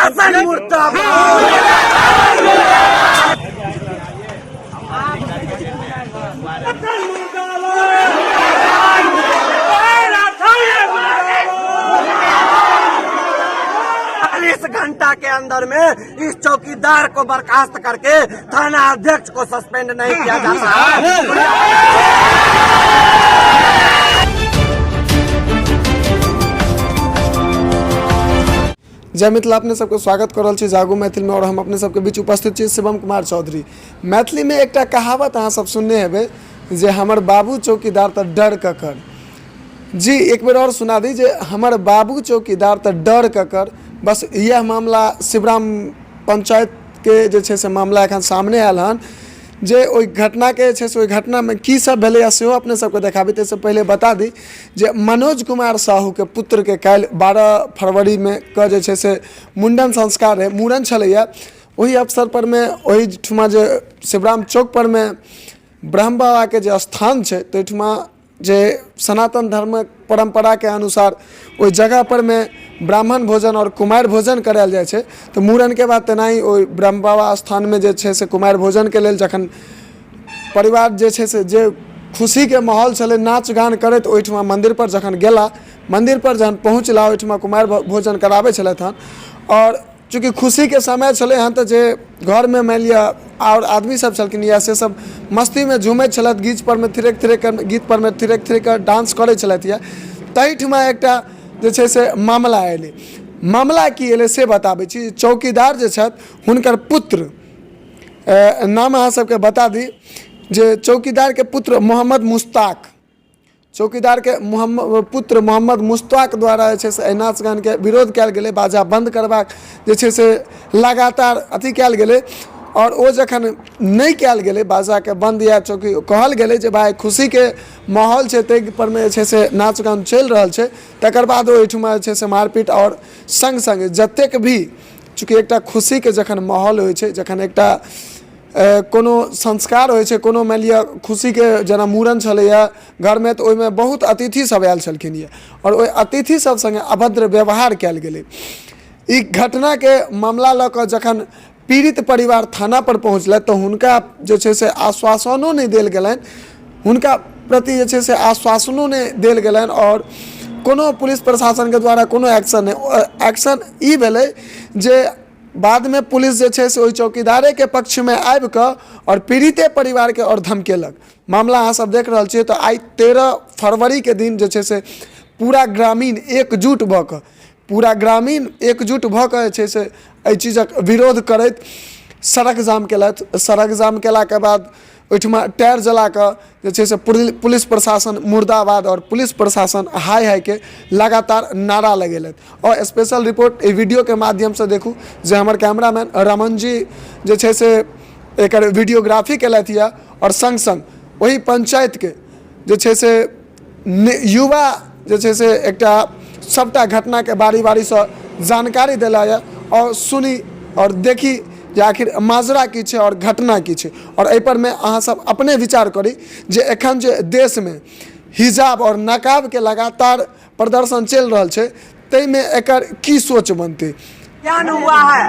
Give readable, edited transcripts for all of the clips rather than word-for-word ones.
प्रशासन मुर्दाबाद। चालीस घंटा के अंदर में इस चौकीदार को बर्खास्त करके थाना अध्यक्ष को सस्पेंड नहीं किया जाता है। जय मिथिला, अपने सबके स्वागत कर रहल छी जागू मैथिल में और हम अपने सबके बीच उपस्थित छी शिवम कुमार चौधरी। मैथिली में एकटा कहावत अहाँ सब सुनने हेबै जे हमर बाबू चौकीदार तऽ डर ककर। जी एक बेर और सुना दी जे हमर बाबू चौकीदार तऽ डर ककर। बस इएह मामला शिवराम पंचायत के जे छै से मामला एखन सामने आयल हन जे ओहि घटनाके जे छै से ओहि घटनामे की सब भेलैए सेहो अपने सबके देखाबी। ताहिसँ पहिले बता दी जे मनोज कुमार साहूके पुत्रके काल्हि 12 फरवरीमे के जे छै से मुण्डन संस्कार रहै, मूड़न छलैए। ओहि अवसर परमे ओहिठुमा जे शिवराम चौक परमे ब्रह्म बाबाके जे स्थान छै ताहिठुमा जे सनातन धर्मक परम्पराके अनुसार ओहि जगह परमे ब्राह्मण भोजन आओर कुमारि भोजन करायल जाइ छै। तऽ मूड़नके बाद तेनाही ओहि ब्रह्म बाबा स्थानमे जे छै से कुमारि भोजनके लेल जखन परिवार जे छै से जे खुशीके माहौल छलै नाच गान करैत ओहिठुमा मन्दिरपर जखन गेला, मन्दिरपर जहन पहुँचला ओहिठुमा कुमारि भोजन कराबै छलथि हन आओर चूँकि खुशीके समय छलै हँ तऽ जे घरमे मानि लिअ आओर आदमी सब छलखिन या से सब मस्तीमे झुमैत छलथि, गीत परमे थिरकि थिरकि कऽ गीत परमे थिरकि थिरकि कऽ डांस करै छलथि यऽ। ताहिठुमा एकटा जे छै से मामला एलै। मामला की एलै से बताबै छी। चौकीदार जे छथि हुनकर पुत्र, नाम अहाँ सबके बता दी जे चौकीदारके पुत्र मोहम्मद मुश्ताक, चौकीदारके मोहम्मद पुत्र मोहम्मद मुश्ताक द्वारा जे छै से एहि नाच गानके विरोध कयल गेलै, बाजा बन्द करबाक जे छै से लगातार अथी कयल गेलै। आओर ओ जखन नहि कयल गेलै बाजाके बन्द या चौकी कहल गेलै जे भाय खुशीके माहौल छै ताहि परमे जे छै से नाच गान चलि रहल छै, तकर बाद ओहिठुमा जे छै से मारपीट आओर सङ्ग सङ्ग जतेक भी चूँकि एकटा खुशीके जखन माहौल होइ छै, जखन एकटा कोनो संस्कार होइ छै, कोनो मानि लिअ खुशीके जेना मूड़न छलैए घरमे तऽ ओहिमे बहुत अतिथि सब आयल छलखिन यऽ आओर ओहि अतिथि सब सङ्गे अभद्र व्यवहार कयल गेलै। ई घटनाके मामला लऽ कऽ जखन पीड़ित परिवार थानापर पहुँचलथि तऽ हुनका जे छै से आश्वासनो नहि देल गेलनि, हुनका प्रति जे छै से आश्वासनो नहि देल गेलनि आओर कोनो पुलिस प्रशासनके द्वारा कोनो एक्शन नहि। एक्शन ई भेलै जे बादमे पुलिस जे छै से ओहि चौकीदारेके पक्षमे आबि कऽ आओर पीड़िते परिवारके आओर धमकेलक। मामला अहाँ सब देख रहल छियै। तऽ आइ 13 फरवरीके दिन जे छै से पूरा ग्रामीण एकजुट भऽ कऽ पूरा ग्रामीण एकजुट भऽ कऽ जे छै से एहि चीजक विरोध करैत सड़क जाम केलथि। सड़क जाम केलाके बाद ओहिठुमा टायर जला कऽ जे छै से पुलिस प्रशासन मुर्दाबाद आओर पुलिस प्रशासन हाय हायके लगातार नारा लगेलथि। आओर स्पेशल रिपोर्ट एहि वीडियोके माध्यमसँ देखू जे हमर कैमरामैन रमन जी जे छै से एकर वीडियोग्राफी केलथि यऽ आओर सङ्ग सङ्ग ओहि पंचायतके जे छै से युवा जे छै से एकटा सभटा घटनाके बारी बारीसँ जानकारी देला यऽ आओर सुनी आओर देखी जे आखिर माजरा की छै आओर घटना की छै। आओर एहिपर मे अहाँ सब अपने विचार करी जे एखन जे देशमे हिजाब आओर नकाबके लगातार प्रदर्शन चलि रहल छै ताहिमे एकर की सोच बनतै। ज्ञान हुआ है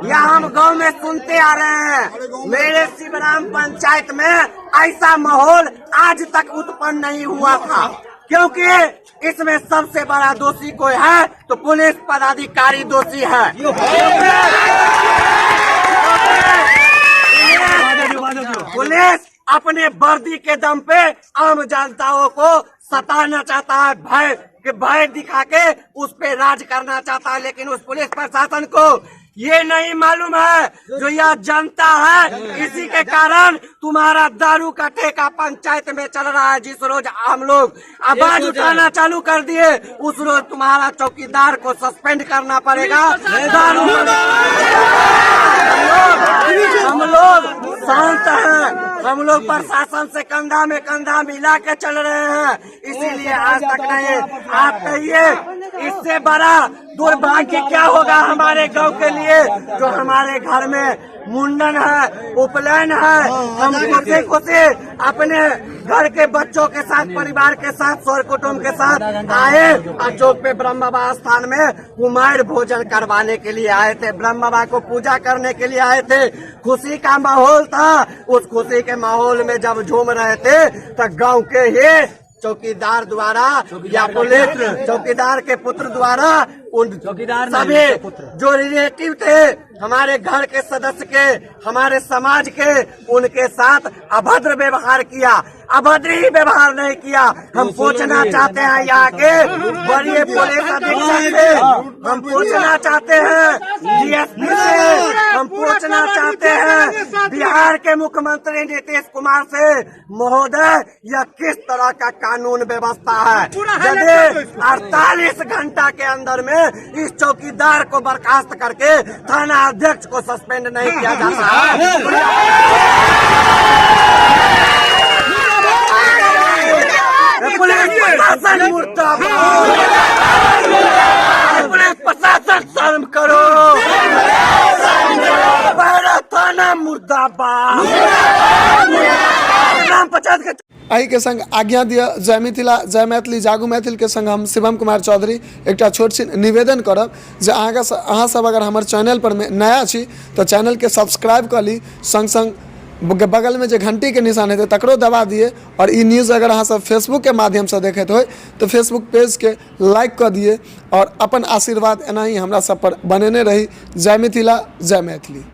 या हम गांव में सुनते आ रहे हैं, मेरे शिवराम पंचायत में ऐसा माहौल आज तक उत्पन्न नहीं हुआ था, क्योंकि इसमें सबसे बड़ा दोषी कोई है तो पुलिस पदाधिकारी दोषी है। पुलिस अपने वर्दी के दम पे आम जनताओं को सताना चाहता है, भय के भय दिखा के उस पे राज करना चाहता है, लेकिन उस पुलिस प्रशासन को ये नहीं मालूम है जो यह जनता है इसी के कारण तुम्हारा दारू का ठेका पंचायत में चल रहा है। जिस रोज हम लोग आवाज उठाना चालू कर दिए उस रोज तुम्हारा चौकीदार को सस्पेंड करना पड़ेगा। दारू हम लोग शांत हैं, हम लोग प्रशासन से कंधा में कंधा मिला के चल रहे हैं, इसीलिए आज तक नहीं। आप कहिए इससे बड़ा दुर्भाग्य क्या होगा हमारे गांव के लिए, जो हमारे घर में मुंडन है, उपनयन है। हम खुशी खुशी अपने घर के बच्चों के साथ, परिवार के साथ, सर कुटुंब के साथ आए और चौक पे ब्रह्म बाबा स्थान में कुमार भोजन करवाने के लिए आए थे, ब्रह्म बाबा को पूजा करने के लिए आए थे। खुशी का माहौल था। उस खुशी के माहौल में जब झूम रहे थे तो गांव के ही चौकीदार द्वारा या पुलिस चौकीदार के पुत्र द्वारा उन चौकीदार सभी जो रिलेटिव थे हमारे घर के सदस्य के, हमारे समाज के, उनके साथ अभद्र व्यवहार किया। अभद्र ही व्यवहार नहीं किया, हम पूछना चाहते हैं यहाँ के वरीय पुलिस अधीक्षक से, हम पूछना चाहते हैं डीएसपी से, हम पूछना चाहते हैं बिहार के मुख्यमंत्री नीतीश कुमार से, महोदय यह किस तरह का कानून व्यवस्था है? यदि 48 घंटा के अंदर में इस चौकीदार को बर्खास्त करके थाना अध्यक्ष को सस्पेंड नहीं किया जाता है, पुलिस प्रशासन मुर्दाबाद! पुलिस प्रशासन शर्म करो! बहरा थाना मुर्दाबाद! ग्राम पंचायत के एहिके संग आज्ञा दिअ। जय मिथिला, जय मैथिली। जागू मैथिलके संग हम शिवम कुमार चौधरी एकटा छोट छिन निवेदन करब जे अहाँके अहाँसब अगर हमर चैनल पर नया छी तऽ चैनलके सब्सक्राइब कऽ ली, संग संग बगलमे जे घंटीके निशान हेतै तकरो दबा दियै आओर ई न्यूज अगर अहाँसब फेसबुकके माध्यमसँ देखैत होइ तऽ फेसबुक पेजके लाइक कऽ दियै आओर अपन आशीर्वाद एनाही हमरा सब पर बनेने रही। जय मिथिला, जय मैथिली।